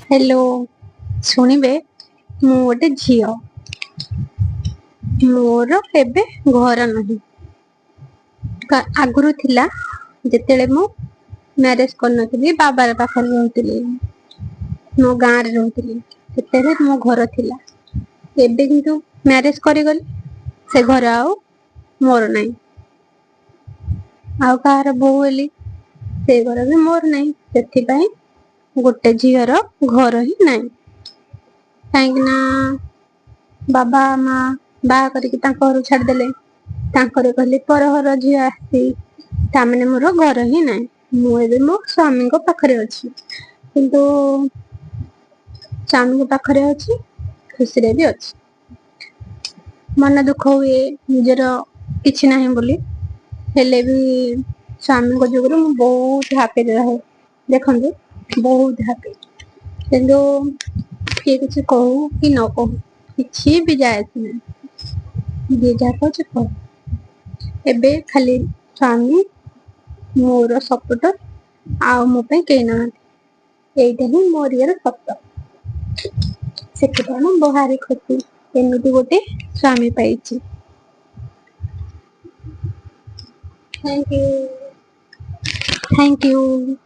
Hello, ଶୁଣିବେ, ମୁଁ ଗୋଟେ ଝିଅ, ମୋର ଏବେ ଘର ନାହିଁ। ଆଗରୁ ଥିଲା, ଯେତେବେଳେ ମୁଁ ମ୍ୟାରେଜ କରିନଥିଲି, ବାବାର ପାଖରେ ରହୁଥିଲି, ମୋ ଗାଁରେ ରହୁଥିଲି, ସେତେବେଳେ ମୋ ଘର ଥିଲା। ଏବେ କିନ୍ତୁ ମ୍ୟାରେଜ କରିଗଲି, ସେ ଘର ଆଉ ମୋର ନାହିଁ, ଆଉ କାହାର ବୋହୂ ହେଲି, ସେ ଘର ବି ମୋର ନାହିଁ। ସେଥିପାଇଁ ଗୋଟେ ଝିଅର ଘର ହିଁ ନାହିଁ, କାହିଁକି ନା ବାବା ମା ବାହା କରିକି ତାଙ୍କ ଘରୁ ଛାଡିଦେଲେ, ତାଙ୍କର କହିଲେ ପର ଘର ଝିଅ ଆସିଛି, ତାମାନେ ମୋର ଘର ହିଁ ନାହିଁ। ମୁଁ ଏବେ ମୋ ସ୍ୱାମୀଙ୍କ ପାଖରେ ଅଛି, କିନ୍ତୁ ସ୍ୱାମୀଙ୍କ ପାଖରେ ଅଛି, ଖୁସିରେ ବି ଅଛି। ମନ ଦୁଃଖ ହୁଏ ନିଜର କିଛି ନାହିଁ ବୋଲି, ହେଲେ ବି ସ୍ୱାମୀଙ୍କ ଯୋଗୁରୁ ମୁଁ ବହୁତ ହାପିରେ ରହେ। ଦେଖନ୍ତୁ, ବହୁତ ହାପି। କିନ୍ତୁ କିଏ କିଛି କହୁ କି ନ କହୁ, କିଛି ବି ଯାଏ ଆସେ ନାହିଁ। ଯିଏ ଯାହା କହୁଛି କହୁ, ଏବେ ଖାଲି ସ୍ୱାମୀ ମୋର ସପୋର୍ଟର, ଆଉ ମୋ ପାଇଁ କେହି ନାହାନ୍ତି। ଏଇଟା ହିଁ ମୋର ଇଏର ସତ। ସେଥିପାଇଁ ମୁଁ ଭାରି ଖୁସି, ଏମିତି ଗୋଟେ ସ୍ୱାମୀ ପାଇଛି। Thank you, thank you.